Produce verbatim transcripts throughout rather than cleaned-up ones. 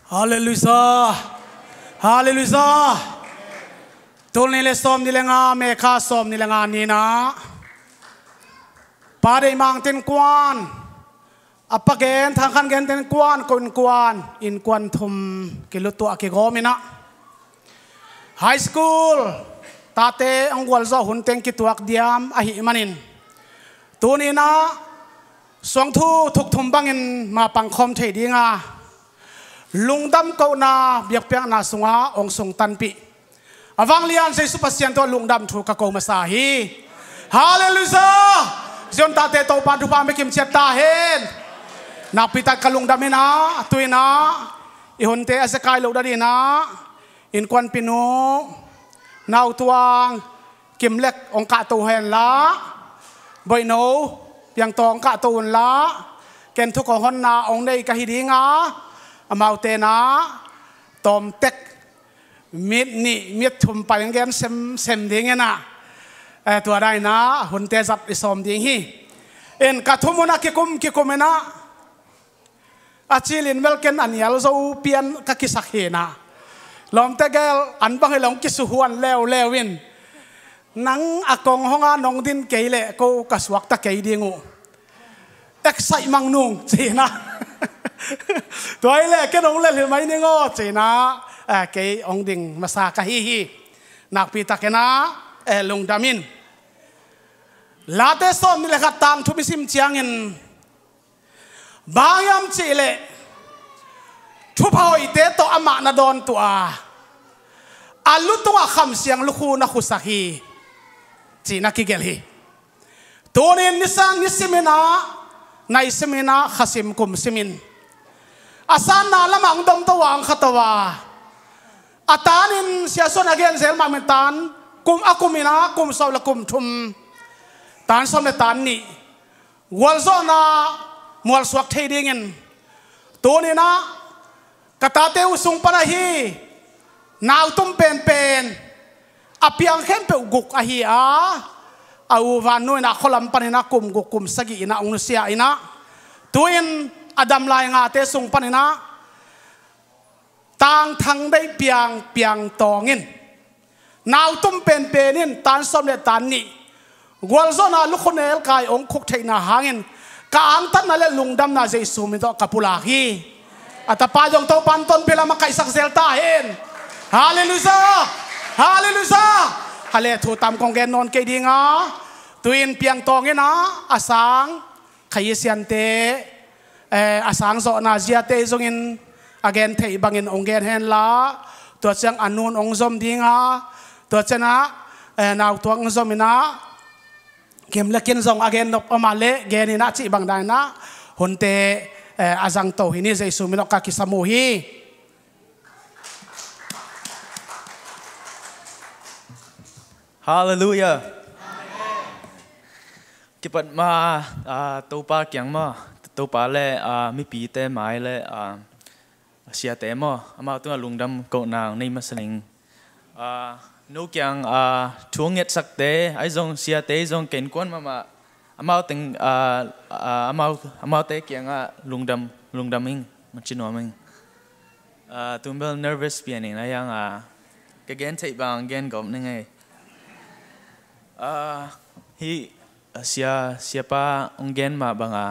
Halleluiah. Halleluiah. Tul nih le sawm nih le nga, May kha sawm nih le nga ni-in ah, Pa Deih Mang te innkuan, a pa Gen Thang Khan Gen te innkuan, ko innkuan, innkuan thum kilutuah kigawm in ah, high school tate hong gualzawh hun teng kituak diam ahih manin, tuni-in ah suangthu thuk thum bangin mapang khawm thei ding a, lungdam kohna biakpiakna sungah hong sungtanpih a vanglian Jesu Pasian tungah lungdam thu ka ko masa hi. Halleluiah. Zion tate Topa thupha hong pia kimciat ta hen. Nakpi tak ka lungdam in ah, tu-in ah i hunte a zekai loh dan in ah, innkuanpinu Nautuang Kimlek hong kahto hen la, Boihno Piangtawng hong kahto un la, ken thuk hong honna hong nei ka hi ding a, amaute in ah tawmtek mit nih mit thum pai hong gen semsem ding in ah, eh, tua dan in ah hunte zat i sawm ding hi. In ka thum un ah kikum kikum in ah, a cilin melken a nial zo pian ka kisak hi in ah, lawmte gel an bang hi lo hong kisuhuan leuleu in, nang a kong hong a nong din kei leh ko ka suakta kei ding uh, excite mang nung ci-in ah, tua hi leh ken hong lel hi mai ning aw ci-in ah, eh, kei hong ding masa ka hi hi. Nakpi tak in ah, eh, lungdam in. Late sawm nih le khat, tang thum i sim ciangin, bang hiam cih leh thupha hoihte tawh amah na dawntuah a, a lu tungah khamsiang lukhu na khusak hi, ci-in ah kigelh hi. Tuni-in nisim in ah, nai sim in ah, kha sim kum sim in, a sanna lamah hong domto a, hong khato a, a tanin Sia Suan a gen zel mah bangin tan kum, a kum in ah kum sawm le kum thum, tan sawm le tan nih gualzawhna mualsuak thei dingin, tuni-in ah ka tate uh sung pan ahi nautum penpen, a piang khempeuh guk ahi a, a u Van Nu in ah khualam panin ah kum guk kum sagih in ah hong nusia in ah, tu-in a dam lai ngate sung panin ah Tang Thang Deih Piang, Piangtawng in, nautum penpen in tan sawm le tan nih gualzawhna lukhu nelkai hong khuk theihna hangin ka angtanna le lungdamna Jesu min tawh ka pulak hi. A tapa zong Topa'n tonpih lam a kaihsak zel ta hen. Halleluiah. Halleluiah. A le thu tam kong gen nawn kei ding a, tu-in Piangtawng in ah a sang Khayi Siante, eh, a sang zawhna ziate zongin a gen theih bangin hong gen hen la, tua ciang a nu'n hong zom ding a, tua ciang ah, eh, Nautuang hong zom in ah, Kimlek in zong a gen nop a mah leh gen in ah cih bang dan in ah hunte, eh, a zangto hi ni. Jesu min tawh ka kisam uh hi. Halleluiah. Kipat ma, ah, Topa kiang maw, Topa le, ah, mipite mai le, ah, siate maw, amau tungah lungdam kohna nei masa ning. Ah, no kiang, ah, thu hong ngetsakte ahi zong, siate ahi zong, ka innkuan mahmah, amau teng, ah, ah, amau, amaute kiangah lungdam, lungdam ing, maci nuam ing. Ah, tu bel nervous pian ing a, hiang, ah, ka gen theih bang gen gawp ning ei. Ah, hih, ah, sia, siapa hong gen mah bang a,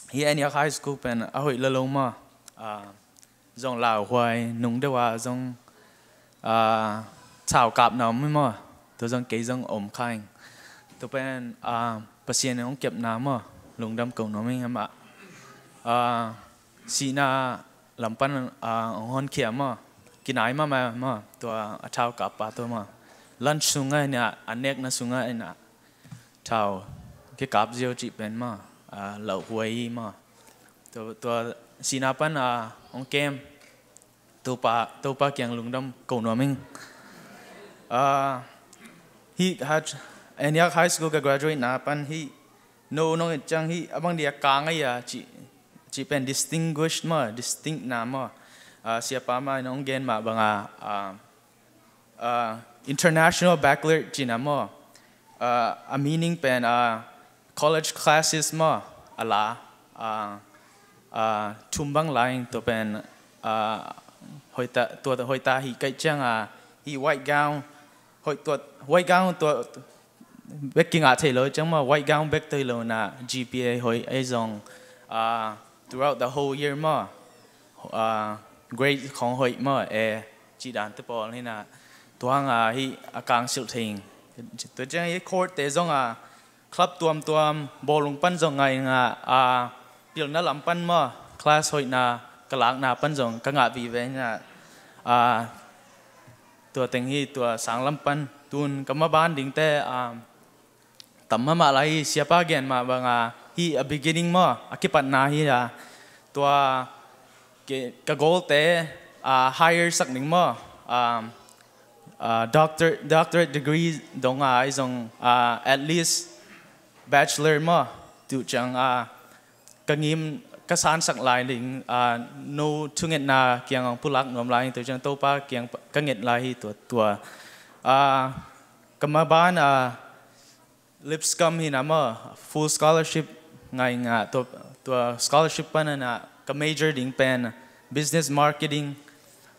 hih Antioch High School pen a hoih lua lo maw. Ah, zong lauhuai nung deuh a zong, ah, thau kapna om hi maw. Tua zong kei zong om kha ing. Tua pen, ah, Pasian in hong kepna maw, lungdam ko nuam ing amah. Ah, sihna lam pan, ah, hong honkhia maw, kinai mahmah maw, tua a thau kappa tua maw. Lunch sungah in ah, a nekna sungah in ah, thau kikap ziau cih pen maw, ah, lauhuai hi maw. Tua, tua sihna pan, ah, hong kem. Topa, Topa kiang lungdam ko nuam ing. Ah, hih Antioch High School ka graduate na pan hih, no nong et ciang hih a bang dia kang a ia cih, cih pen distinguished maw, distinct na maw. Ah, siapa mah in hong gen mah bang a, ah, ah, international baccalaureate cihna maw. Ah, a meaning pen, ah, college classes maw, a la, ah, ah, thum bang la ing. Tua pen ah, hoih ta, tua hoih ta hi kaih ciang, ah, hi white gown, hoih tua, white gown tua bek kingah thei lo ciang maw, white gown bek tua hi lo na, G P A hoih ahi zong, ah, throughout the whole year maw, ah, grade khong hoih maw, eh, cih dan te pawl hi na, tua hang, ah, hi a kang silh thei ing. Tua ciang hi court te zong, ah, club tuamtuam, bawlung pan zong ngai nga, ah, pilna lam pan maw, class hoihna ka lakna pan zong ka ngah vive hi na, ah, tua teng hi, tua sang lam pan tun ka maban ding te, ah, tam mahmah lai hi. Siapa gen mah bang, ah, hi a beginning maw, a kipatna hi a, tua ke, ka goal te, ah, higher sak ding maw, ah, ah, doctor, doctorate degree dong, ah, ahi zong, ah, at least bachelor maw, tu ciang, ah, ka ngim ka sansak lai ding, ah, no thungetna kiang ang pulak nuam lai, tu ciang Topa kiang ka nget lai hi tua, tua, ah, ka maban, ah, Lipscomb hi na maw, full scholarship ngai nga, tua, tua scholarship pan na ka major ding pen business marketing,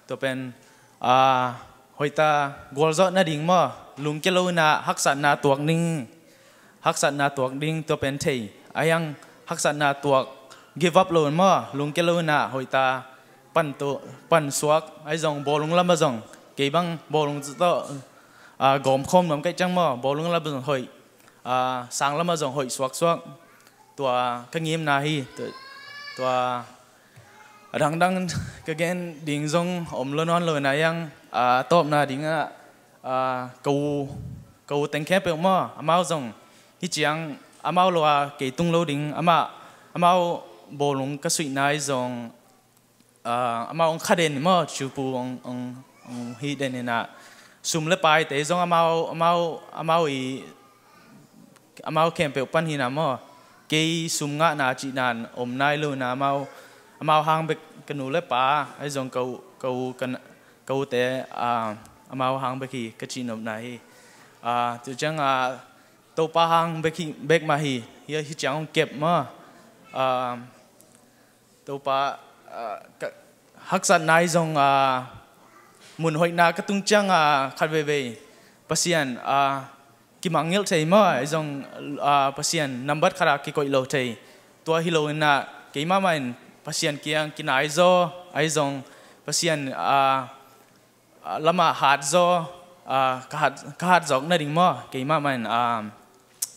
tua pen, ah, hoih ta gualzawh nading maw, lungkia lo na haksatna tuak ding, haksatna tuak ding tua pen thei. Ahi hang haksatna tuak, give up lo maw, lungkia lo na hoih ta pan tu, pan suak, ahi zong bawlung lam a zong, kei bang bawlung tawh, ah, gawm khawm nuam kaih ciang maw, bawlung lam a zong hoih, ah, sang lam a zong hoih suaksuak. Tua ka ngimna hi, tua, tua a dangdang ka gen ding zong om lo nawn lo na hi hang, ah, tawpna ding ah, ah, ka u, ka u teng khempeuh maw, amau zong hi ciang amau lo a kei tung lo ding, amah, amau bawlung ka suihna hi zong, ah, amau hong kha den maw, cupu hong, hong, hong hi den hi na, sum le paite zong amau, amau, amau i, amau khempeuh pan hi na maw, kei sum ngahna cihna om nai lo na, amau, amau hang bek, ka nu le pa ahi zong ka u, ka u, ka na, ka ute, ah, amau hang bek hi ka cih nopna hi. Ah, tu ciang, ah, Topa hang bek hi, bek mah hi, hi, hi ciang hong kep maw. Ah, Topa, ah, ka, haksatna hi zong, ah, mun hoihna ka tung ciang, ah, khat veivei Pasian, ah, kimangngilh thei maw, hi zong, ah, Pasian nambat khat ah kikoih lo thei. Tua hi lo in ah, keimah mah in Pasian kiang kinai zaw, ahi zong Pasian, ah, ah, lamah hat zaw, ah, ka hat, ka hat zawk nading maw, keimah mah in, ah,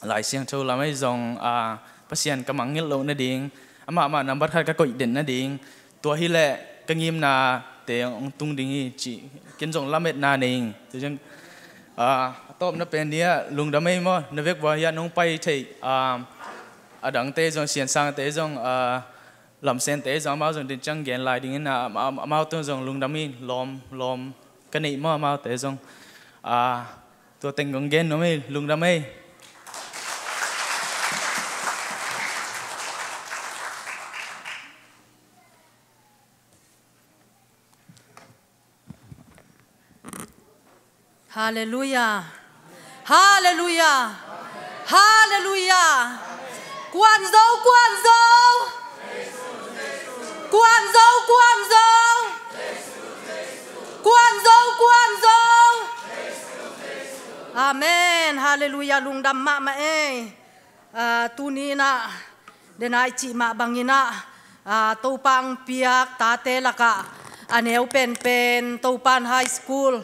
Lai Siangtho lam ahi zong, ah, Pasian ka mangngilh loh nading, amah mah nambat khat ka koih den nading, tua hi leh ka ngimnate hong tung ding hi cih ken zong lametna nei ing. Tua ciang, ah, a tawpna pen hi ah, lungdam ei maw, na vek vua hi ah nong pai theih, ah, a dangte zong, siansangte zong, ah, lamsente zong amau zong din ciang gen lai ding in ah, am-, am-, amau tung zong lungdam hi, lawm, lawm ka neih maw amaute zong. Ah, tua teng kong gen nuam ei, lungdam ei. Halleluia. Halleluia. Halleluia. Kuanzo, kuanzo. Kuanzo, kuanzo. Kuanzo, kuanzo. Amen. Halleluia. Lungdam mahmah ei. Ah, tuni in ah, denai cih mah bangin ah, ah, Topa hong piak tate lakah a neu penpen Topa in high school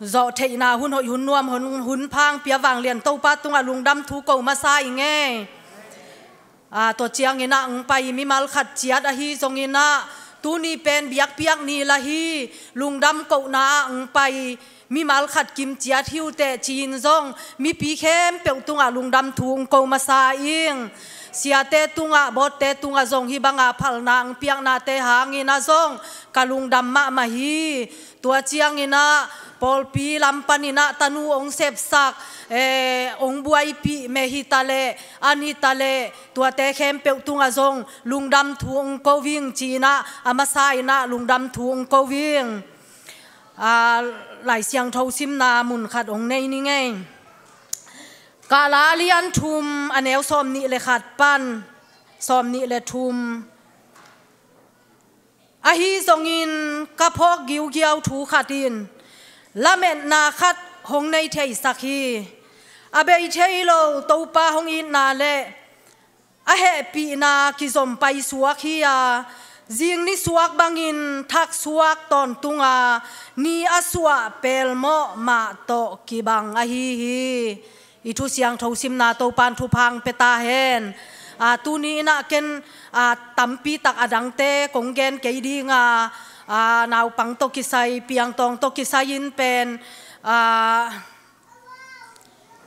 zawh theihna hun hoih hun nuam hun, hun pha hong pia vanglian Topa tungah lungdam thu ko masa ing ei. Ah, tua ciangin ah hong pai mimal khat ciat ahi zongin ah, tuni pen biakpiak ni lah hi, lungdam kohna ah hong pai mimal khat kim ciat hi uh teh ci-in zong mipi khempeuh tungah lungdam thu hong ko masa ing. Siate tungah, bawtte tungah zong hih banga phalna hong piaknate hangin ah zong ka lungdam mahmah hi. Tua ciangin ah pawlpi lam panin ah tanu hong sepsak, eh, hong buaipih meh hi ta leh, an hi ta leh, tuate khempeuh tungah zong lungdam thu hong ko ing ci-in ah, a masa in ah lungdam thu hong ko ing. Ah, Lai Siangtho simna mun khat hong nei ning ei. Kahla a lian thum a neu sawmnih le khat pan sawmnih le thum. Ahi zongin ka phawk giugiau thu khat in lametna khat hong nei theisak hi. A bei thei lo Topa hong itna le a hehpihna kizom paisuak hi-a, zing nisuak bangin thaksuak tawntunga ni a suah pelmawh mah tawh kibang ahi hi. I thu siangtho simna Topan thupha hong pia ta hen. A, tuni inah ken, a, tampi tak a dangte kong gen kei dinga, a, naupang tawh kisai, piangtawng tawh kisai in pen, a,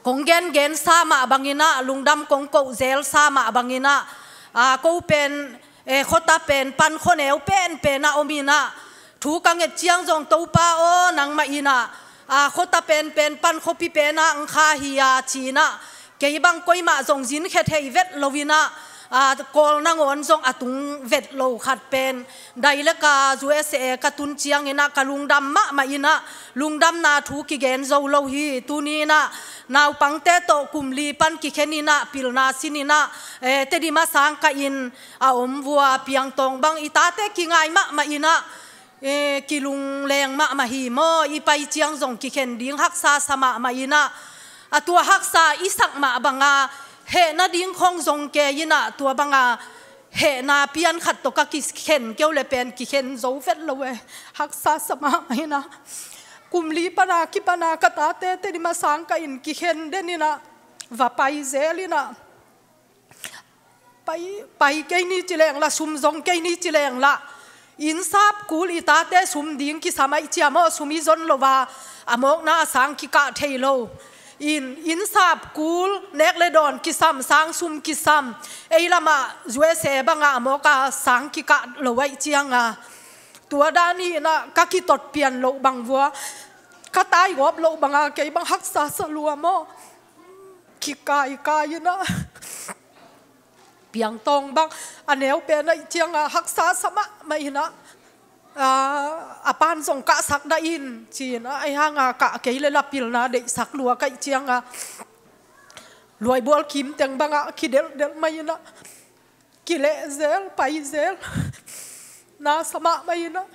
kong gengen sa mah bangin ah, lungdam kong koh zel sa mah bangin ah, a, ko pen, e, khuata pen pan khuaneu penpen ah om inah, thu ka nget ciang zong Topa aw, nangmah inah, a, khuata penpen pan khuapi penah ang kha hi-a ci inah, kei bang koimah zong zinkhia thei vet lo inah, a, kawl nangawn zong a tung vet lo khat pen dai le ka U S A ka tun ciang inah ka lungdam mahmah inah, lungdamna thu kigen zo lo hi. Tuni inah naupangte tawh kum li pan kikhen inah, pilna sin inah, e, Tedim a sang kah in a om vua, piangtawng bang i tate kingai mahmah inah, e, kilungleng mahmah hi maw. I pai ciang zong kikhen ding haksa sa mahmah inah, a, tua haksa i sak mah banga hehna ding khong zong kei inah, tua banga hehna pian khat tawh ka kikhen keu le pen kikhen zo vet lo e. Haksa sa mahmah inah, kum li pana kipana ka tate Tedim a sang kah in kikhen den inah, va pai zel inah, pai, pai kei ni ci leng la, sum zong kei ni ci leng la, innsap kul i tate sum ding kisam aih ciang maw, sum i zon lo a, a mawkna a sang kikah thei lo. In, innsap kul nek le dawn kisam, sang sum kisam, ei lamah U S A banga a mawka sang kikah lo aih cianga, tua dan hi inah ka kitot pian loh bang vua, ka taigawp loh banga kei bang haksa sa lua maw. Kikaikai inah, piangtawng bang a neu pen aih cianga haksa sa mahmah inah, a, a pan zong kahsak dah in ci inah, ahi hanga kah kei le la pilna deihsak lua ka hih cianga, luaibual kim teng bangah kidelhdelh mah inah, kileh zel, pai zel, na sa mahmah inah,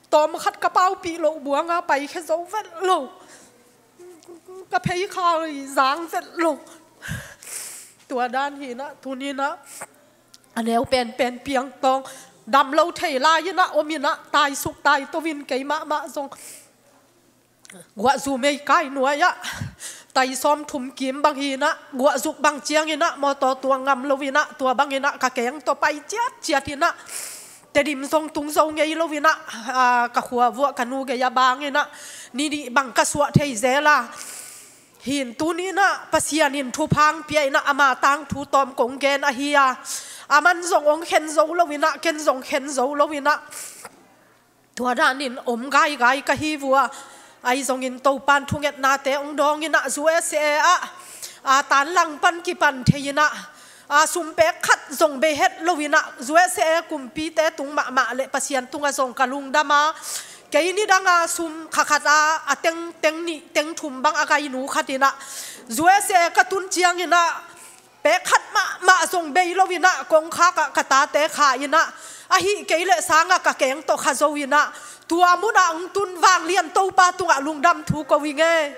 tawm khat ka paupih loh buanga paikhia zo vet lo. Ka pheikhal i zang vet lo. Tua dan hi inah, tuni inah a neu penpen piangtawng, dam lo thei lai inah om inah, taisuk taito in kei mahmah zong guahzu meikai nuai-ah tai sawmthum kim bang hi inah, guahzuk bang ciang inah mawtaw tuang ngam lo inah, tua bang inah ka keng tawh pai ciatciat inah, Tedim zong tung zo ngei lo inah, a, ka khua vuah ka nu gei-ah bang inah, ni nih bang ka suah thei zel a. Hin tuni inah Pasian in thupha hong pia inah, ama tangthu tawm kong gen ahi a, aman zong hong khen zo lo inah, ken zong khen zo lo inah, tua danin om gaigai ka hi vua. Ahi zongin Topan thungetnate hong dawng inah, U S A ah, a, tan lang pan kipan thei inah, a, sum pek khat zong bei het lo inah, U S A kumpite tung mahmah le Pasian tungah zong ka lungdam a, kei nidanga sum kha khat a, a teng, teng nih teng thum bang a gai nu khat inah, U S A ka tun ciang inah, pek khat mahmah zong bei lo inah, kongkhak ah ka tate kha inah, ahih kei leh sangah ka keng tawh kha zo inah, tua munah hong tun vanglian Topa tungah lungdam thu ko ing e.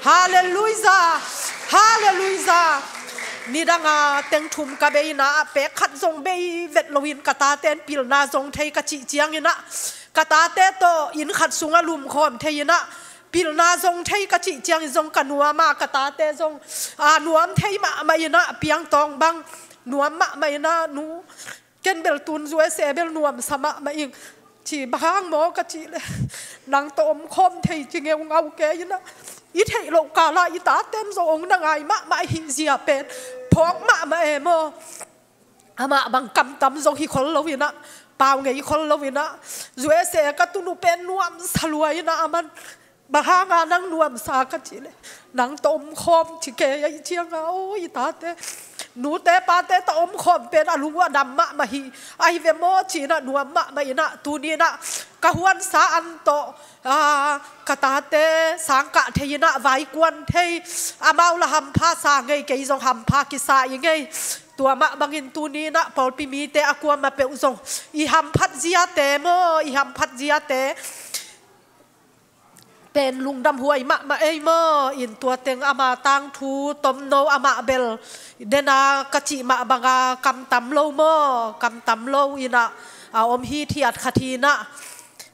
Halleluiah. Halleluiah. Nidanga teng thum ka beina ah pek khat zong bei vet loin ka taten pilna zong thei ka cih ciang inah, ka tate tawh inn khat sungah lumkhawm thei inah, pilna zong thei ka cih ciangin zong ka nuam a, ka tate zong, a, nuam thei mahmah inah, piangtawng bang nuam mahmah inah, nu, ken bel tun U S A bel nuamsa mahmah ing, ci bang hang maw ka cih leh, nang tawh omkhawm thei ci ngeungau kei inah, i theih loh kala i taten zong hong na ngai mahmah ahih zia pen phawk mahmah e maw. Amah bang kamtam zong hi khol lo inah, pau ngei khol lo inah, U S A ka tun uh pen nuamsa lua inah, aman bang hanga nang nuamsa ka cih leh, nang tawh omkhawm ci kei ahih cianga, aw i tate, nute pate tawh omkhawm pen a lung uh a dam mahmah hi, ahi ve maw ci inah nuam mahmah inah, tuni inah ka huansa an tawh, a, ka tate sangkah thei inah, vaikuan thei, amau la hampha sa ngei, kei zong hampha kisa i ngei. Tua mah bangin tuni-in ah pawlpi mite a kuamah peuh zong i hamphat ziate maw, i hamphat ziate pen lungdam huai mahmah ei maw. In tua teng ama tangthu tomno amah bel dena ka cih mah banga kam tam lo maw, kam tam lo in ah a om hithiat khat hi-in ah,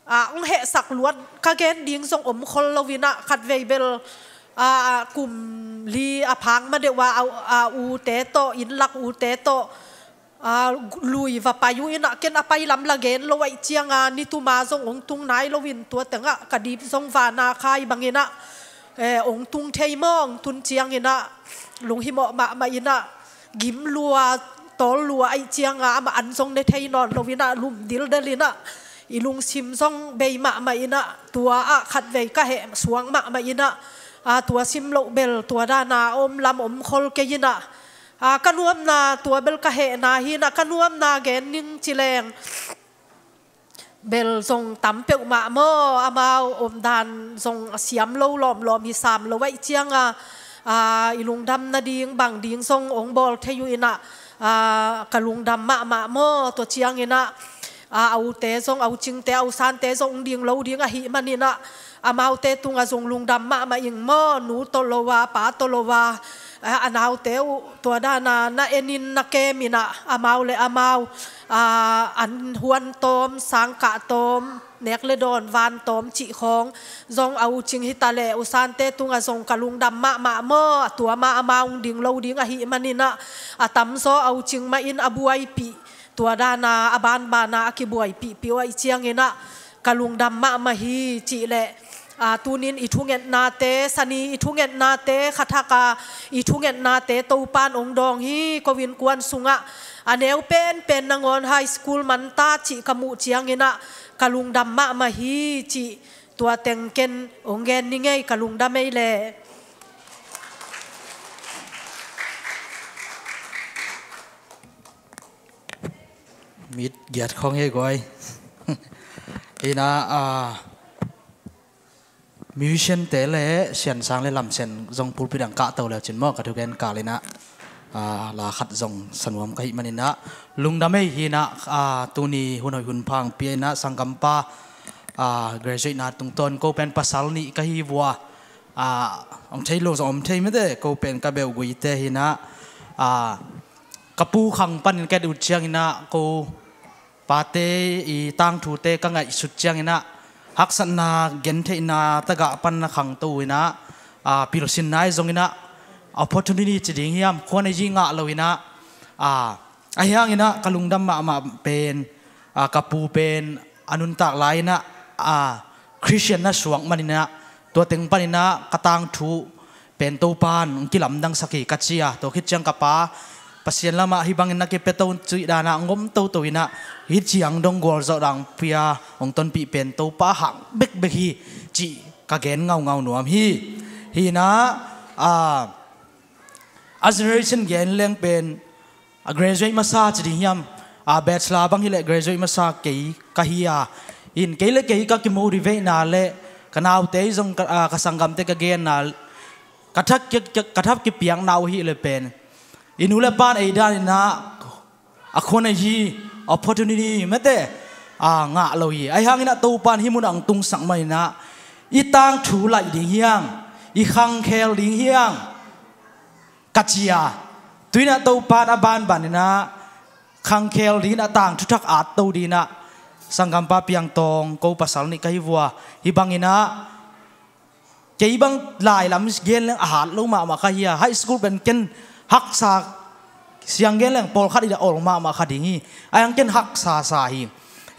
a, hong hehsak luat ka gen ding zong om khol lo in ah, khatvei bel, a, kum li a phak ma deuh a, a, a ute tawh, innlak ute tawh, a, lui va pai uh in ah, ken a pai lam la gen lo ahih cianga ni tuma zong hong tung nai lo in, tua tengah ka dip zong vana khai bangin ah, eh, hong tung thei maw, hong tun ciangin ah lunghimawh mahmah in ah, gim lua, tawl lua ahih cianga amah an zong ne thei nawn lo in ah, lum dildel in ah i lungsim zong bei mahmah in ah, tua ah khatvei ka heh suak mahmah in ah, a, tua sim loh bel tua dana a om lam om khol kei in ah, a, ka nuamna tua bel ka hehna hi-in ah, ka nuamna gen ning ci leng bel zong tam peuhmah maw, amau omdan zong a siam lo lawmlawm hi sam lo ahih cianga, a, i lungdam nading bang ding zong hong bawl thei uh in ah, a, ka lungdam mahmah maw. Tua ciangin ah, a, a ute zong, a u Cingte, a u Sante zong hong ding lo ding ahih manin ah, amaute tungah zong lungdam mahmah ing maw, nu tawh lo a, pa tawh lo a, a, a naute uh tua dana na enin na kemin ah, amau le amau, a, an huan tawm, sangkah tawm, nek le dawn van tawm cih khawng zong, a u Cing hi ta leh u Sante tungah zong ka lungdam mahmah maw. Tua mah amau hong ding lo ding ahih manin ah, a tamzaw a u Cing mah in a buaipih, tua dana a banbana a kibuaipihpih uh ahih ciangin ah ka lungdam mahmah hi cih leh, a, tunin i thungetnate, sani i thungetnate, khathaka i thungetnate Topan hong dawng hi. Ko innkuan sungah a neu penpen nangawn high school man ta cih ka muh ciangin ah ka lungdam mahmah hi cih tua teng ken hong gen ning ei, ka lungdam ei leh. Mit giat khong hi guai. Hi-in ah, a, musician te le siansang le lamsian zong pulpit ah kah to le cin maw, ka thugen kal in ah, a, la khat zong sa nuam ka hih manin ah lungdam ei. Hi-in ah, a, tuni hun hoih hun pha hong pia in ah sanggampa, a, graduate na tungtawn ko pen pasal nih ka hi vua, a, om thei lo zong om thei mete, ko pen ka beuh guite hi-in ah, a, ka pu khang panin ka et uh ciangin ah ko pate i tangthute ka ngaihsut ciangin ah haksatna gentheihna tagah pan na khangto uh in ah, a, pilsinna ahi zongin ah opportunity ci ding hiam, khuan a yi ngah lo in ah, a, ahi hangin ah ka lungdam mahmah pen, a, ka pu pen a nuntak lai-in ah, a, Christian na suak manin ah tua teng panin ah ka tangthu pen Topan hong kilamdangsak hi ka ci a, tua khit ciang ka pa Pasian lamah hih bangin na kipia to cih dana hong om toto in ah, hih ciang dong gualzawh dang pia hong tonpih pen Topa hang bekbek hi cih ka gen ngaungau nuam hi. Hi-in ah, a, a generation gen leng pen, a, graduate masa ci ding hiam, a, bachelor bang hi leh graduate masa kei ka hi a, in kei le kei ka kimotivate na le ka naute zong ka, a, ka sanggamte ka genna, ka thak ki, ki, ka thak kipiakna uh hi le pen i nu le pan ei dan in ah a khuan a yi opportunity mete, a, ngah lo hi. Ahi hangin ah Topan hih munah hong tungsak manin ah i tangthu laih ding hiang, i khangkhel ding hiang ka ci a, tu-in ah Topan a banban in ah khangkhel ding in ah tangthu thak at to ding in ah sanggampa Piang Tawng ko pasal nih ka hi vua. Hih bangin ah kei bang lai lam gen leng a hat lo mahmah kha hi a, high school pen ken haksa, siang gen leng pawlkhat i dah ol mahmah kha ding hi. Ahi hang ken haksa sa hi.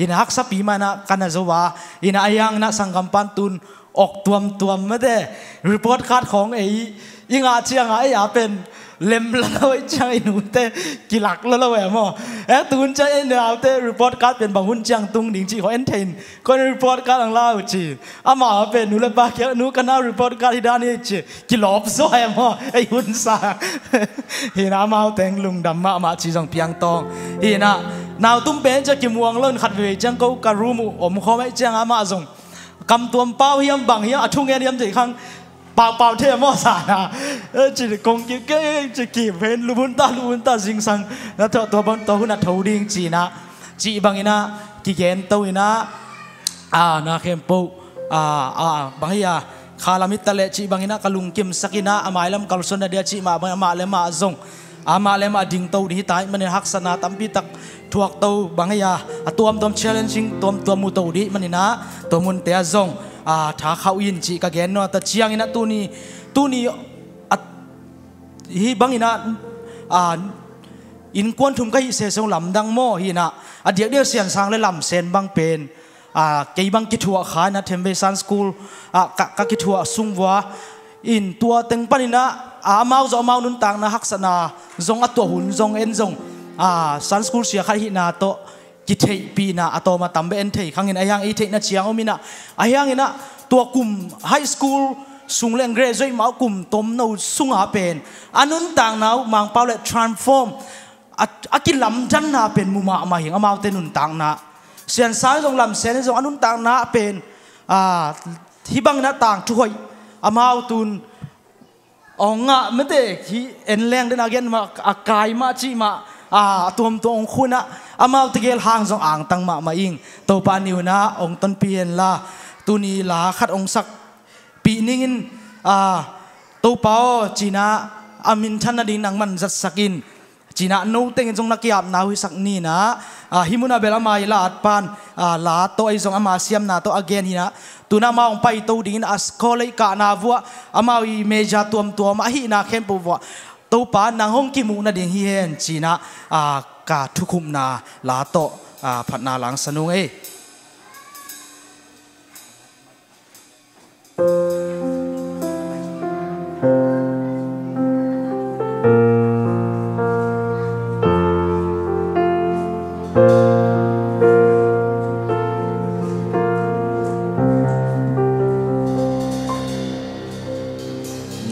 Hi-in ah haksapi mah in ah ka na zo a, hi-in ah ahi hangin ah sanggampan tun awk tuamtuam mete, report card khawng ei i ngah ciangah ei a pen lem la lo ahih ciang i nute kilak la lo e maw. E, tun ciang ei naute report card pen bang hun ciang tung ding cih khawng en thei in, ko in report card ang la uh ci. Amah a pen nu le pa kiang, nu, ka nau report card hi dan hi ci, kilawp zaw e maw, ei hun sa. Hi-in ah amau teng lungdam mahmah ci zong Piang Tawng. Hi-in ah nau tum pen ciang kimuang lo in khat veve ciang ko ka room uh om khawm ahih ciang amah zong kam tuam pau hiam bang hiam a thungen hiam cih khang Pau pau thei a maw sa na. Eh, ci kong ki ke ci ki pen lu hun ta, lu hun ta zingsang na tho, tua bang tua hun a tho ding ci na. Ci bang ina kigen to ina, a, na khempeuh, a, a, bang hi a, kha lam hi ta leh ci bang ina ka lungkim sak ina, a mai lam kalsuan na dia ci mah bang, a mah le mah zong, a mah le mah ding to ding hi ta ahih manin haksatna tampi tak thuak to bang hi a, a tuamtuam challenging tuamtuam mu to ding ahih manin a, tua munte ah zong, a, tha khauh in ci ka gen nuam ta ciang ina tuni, tuni a, hi bang ina, a, innkuan thum ka hih sese zong lamdang maw hi ina, a diakdiak Siansang le Lamsen bang pen, a, kei bang kithuah kha ina Themvei Sunday School, a, ka, ka kithuah sung vua in tua teng pan ina, a, amau zong amau nuntakna haksatna zong a tuah hun zong en zong, a, Sunday School sia khat hihna tawh kitheihpihna a tawm a tam bek en thei khang in, ahi hang ei theihna ciang om ina, ahi hang ina tua kum high school sung le graduate mah uh kum tomno sunga pen a nuntakna uh Mangpau le transform a, a kilamdanna pen mu mahmah hi ing. Amaute nuntakna Siansang zong Lamsen zong a nuntakna pen, a, hi bang ina tangthu hoih amau tun ong ngah mete hi en leng den a gen mah a kai mah cih mah, a, a tuamtuam ong khun ah amau tegel hang zong angtang mahmah ing. Topa ni un ah ong tonpih hen la tuni la khat ong sakpih ning in, a, Topa aw ci na a minthan nading nangman zatsak in. Ci na no tengin zong na ki-apna uh hisak ni na, a, hih mun ah bel ama i la at pan, a, la tawh ahi zong ama siamna tawh a gen hi na. Tu na amau hong paito dingin a college kahna vuah amau i major tuamtuam ahihna khempeuh vuah Topa nang hong kimuh nading hi hen ci na, a, ka thukhupna la tawh, a, phatna langsan ung ei.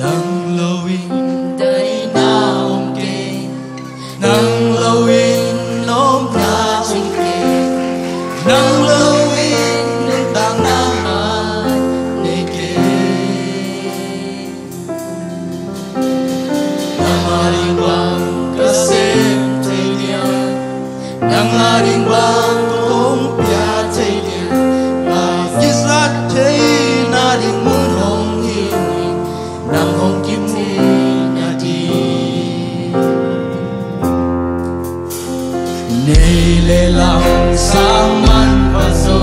Nang lo in daina om kei, nang lo in lawmna cing kei, nang lo in nuntakna nei kei. Nang a ding bang ka sem thei dia, nang a ding bang kong pia thei dia, a kizat thei nading mun hong hi. Nang hong kimuh nading. Nei le lam sang manpha zo,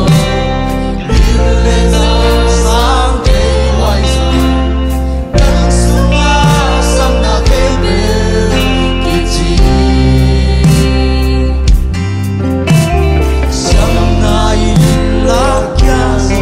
bil le zau sang kei huai zo. Nang sungah samna khempeuh kici. Siamna in la kia zo.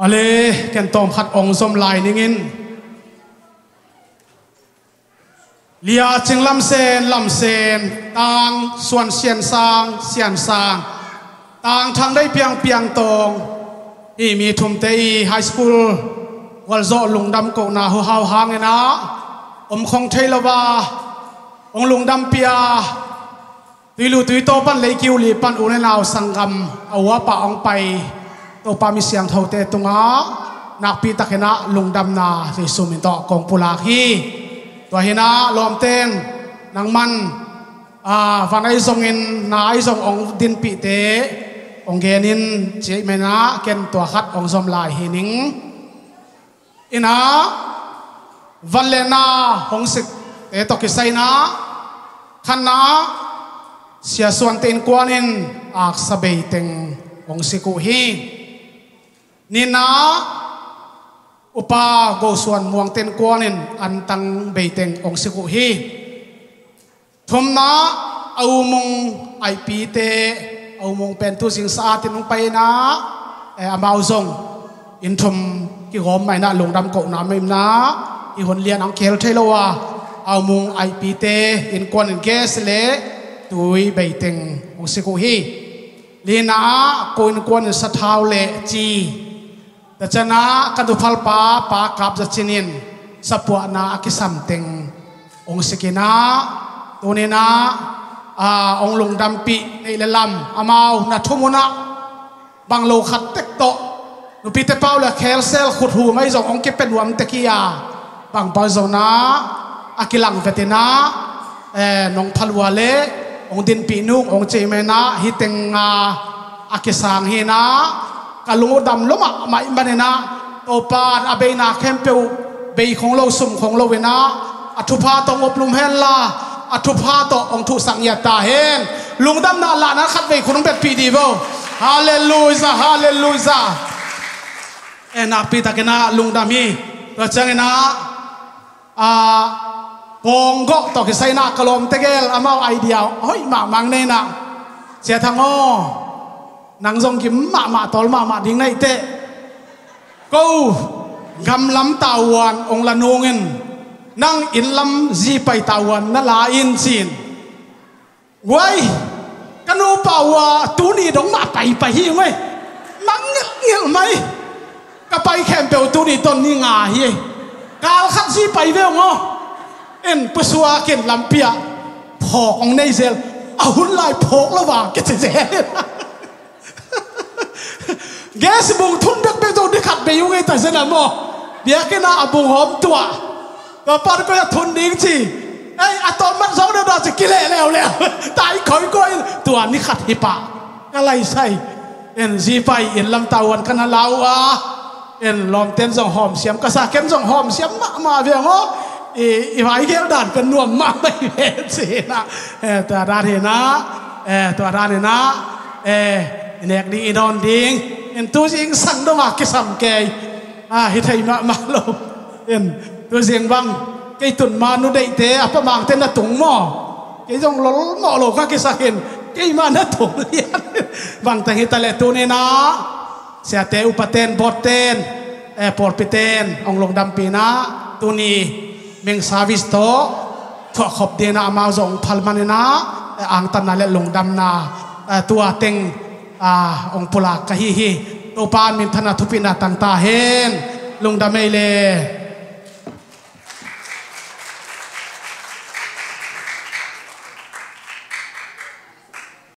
Ale, ken tawm khat ong zom lai ningin. Lia Cing Lamsen, Lamsen, Tang Suan Sian Sang, Sian Sang, Tang Thang Dei Piang, Piang Tawng, hih mi thumte i high school gualzawh lungdam kohna huhau hangin ah om khong thei lo a, ong lungdampih a, Tuilu Tuitaw pan, Leikiu Li pan, u le nau sanggam, a u a pa ong pai Topa mi siangthote tungah nakpi takin ah lungdamna Jesu min tawh kong pulak hi. Tua hi-in ah lawmten nangman, a, van ahi zongin, na ahi zong ong dinpihte ong genin ci ahih manin ah ken tua khat ong zom lai hi ning. In ah, van le na hong sikte tawh kisai-in ah, khatna, Sia Suante innkuan in aksa beiteng hong sik uh hi. Nihna, Upa Go Suan Muangte innkuan in antang beiteng hong sik uh hi. Thumna, a U Mung Aipite, a U Mung pen tu zing sa-atin hong pai-in ah, eh, amau zong inn thum kigawm mah in ah lungdam kohna mah in ah, i hun lian ang kihel thei lo a, a U Mung Aipite innkuan in gas le tui beiteng hong sik uh hi. Lina, ko innkuan in sathau le ci, tua ciangin ah ka nuphalpa Pa Kap Za Cin in sapuahna a kisam teng hong sik in ah, tuni-in ah, a, hong lungdampih neih le lam, amau na thum un ah bang lo khat tek tawh, nupite pau le khelsel khut hu mai zong hong kipia nuam tek hi a, bang pau zong in ah a kilang vet in ah, eh, nong pha lua le hong dinpih nung hong ci ahih manin ah hih teng ah a kisang hi-in ah, ka lung uh dam lua mahmah ahih manin ah, Topa in a beina khempeuh bei khong lo, sum khong lo-in ah, a thupha tawh hong uplum hen la, a thupha tawh hong thuhsak ngiat ta hen. Lungdamna lahna khatvei khut hong betpih dih vo. Halleluiah, halleluiah. Eh, nakpi takin ah lungdam hi. Tua ciangin ah, a, Pawng Gawh tawh kisai-in ah ka lawmte gel amau idea hoih mahmah nei-in ah, Sia Thang aw, nang zong gim mahmah, tawl mahmah ding na hi teh. Ko gam lam tavuan hong la nung in, nang inn lam zipai tavuan na la in ci-in. Guai, ka nupa uh a tuni dong mah paipai hi ung ei. Mang ngelhngelh mai. Ka pai khempeuh tuni tawh ni nga hi ei. Kal khat zi pai ve ung aw. En, Pu Suak in lampi ah phawk hong nei zel. A hun lai phawk lo va kici zel. Gas bung thun bekbek zong ni khat bei ung ei, ta zen a maw. Biakinn ah a bung hawm tuah. Tua pan koi a thun ding ci. Ei, a tawm mat zong deuh dah ci, kileh leuleu. Tai khoikoi. Tua ni khat hi pah. Ka laisai. En, zi pai inn lam tavuan ka na la uh a. En, lawmten zong hawmsiam ka sa, ken zong hawmsiam mahmah ve ung aw. I, i vai gel dan pen nuam mahmah hi ve ci-in ah. Eh, tua dan hi-in ah. Eh, tua dan hi-in ah. Eh, i nek ding, i dawn ding. En, tu zing sang dong a kisam kei. A, hi thei mahmah lo. En, tu zing bang, kei tun ma nu deihte, a pa Mangte na tung maw. Kei zong lolmawh lo ka kisak in, keimah na tung lian. Bang teng hi ta leh tuni-in ah, siate, upaten, bawhten, eh, pawlpiten hong lungdampih in ah, tuni meng service tawh thuakkhop dingin ah amau zong hong phal manin ah, eh, angtanna le lungdamna, eh, tua teng, ah, hong pulak ka hi hi. Topa in minthanna, thupina tang ta hen. Lungdam ei le.